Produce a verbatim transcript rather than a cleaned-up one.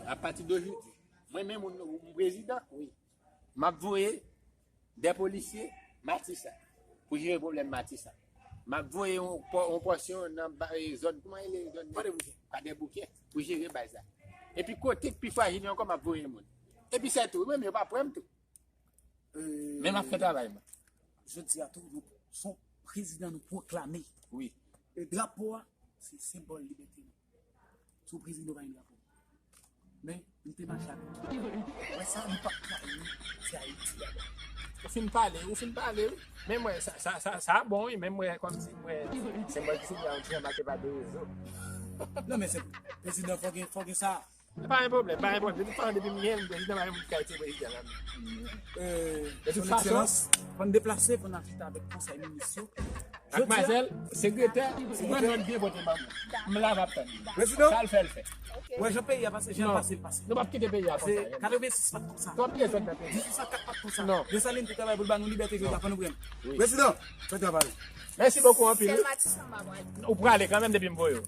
Apati de jodi, mwen menm, m prezidan, wi. M ap voye de polisye Matisan pou jere pwoblèm Matisan. M ap voye yon pò- yon pòsyon nan ba- e, zòn, kòman rele zòn nan? Kwadèboukè. Kwadèboukè pou jere baz la. Epi kote k pi frajil yo ankò, m ap voye moun. Epi se tou, mwen menm yo pa pran m tou. Men m ap fè travay mwen. Jodi a tou, nou se yon prezidan nou pwoklame. Wi. E drapo a, se senbòl libète nou. Se yon prezidan nou pa gen drapo. Men, nou te mache avèk. Wè sa, nou pa trayi, se Ayiti a. Ou fin pale, ou fin pale, wi. Men mwen, sa, sa, sa, sa bon, wi. Men mwen, kòmsi mwen, se mwen ki sou yon ti jan make pa de rezo. Non, men se prezidan, fò gen, fò gen sa. Pa gen pwoblèm, pa gen pwoblèm. De tout fason, depi m gen, prezidan pa gen moun ki ka retire prezidan la. De tout fason, fò n deplase, fò n al chita avèk konsèy minis yo. Ak mazèl, sekretè, mwen menm byen pote manman. M la m ap tann. Prezidan, sa l fè, l fè. Wè, jan peyi a pase, jan l pase, l pase. Nou p ap kite peyi a konsa. Katrevensis pa t konsa. Twòp dezòd nan peyi. Diswisan kat pa t konsa. Non. Desalin te travay pou l ba nou libète, jodi a fò nou pran. Wi. Prezidan, fè travay. Mèsi bokou anpil. Sèl Matisan m pa pral. Ou prale kanmenm depi m voye w.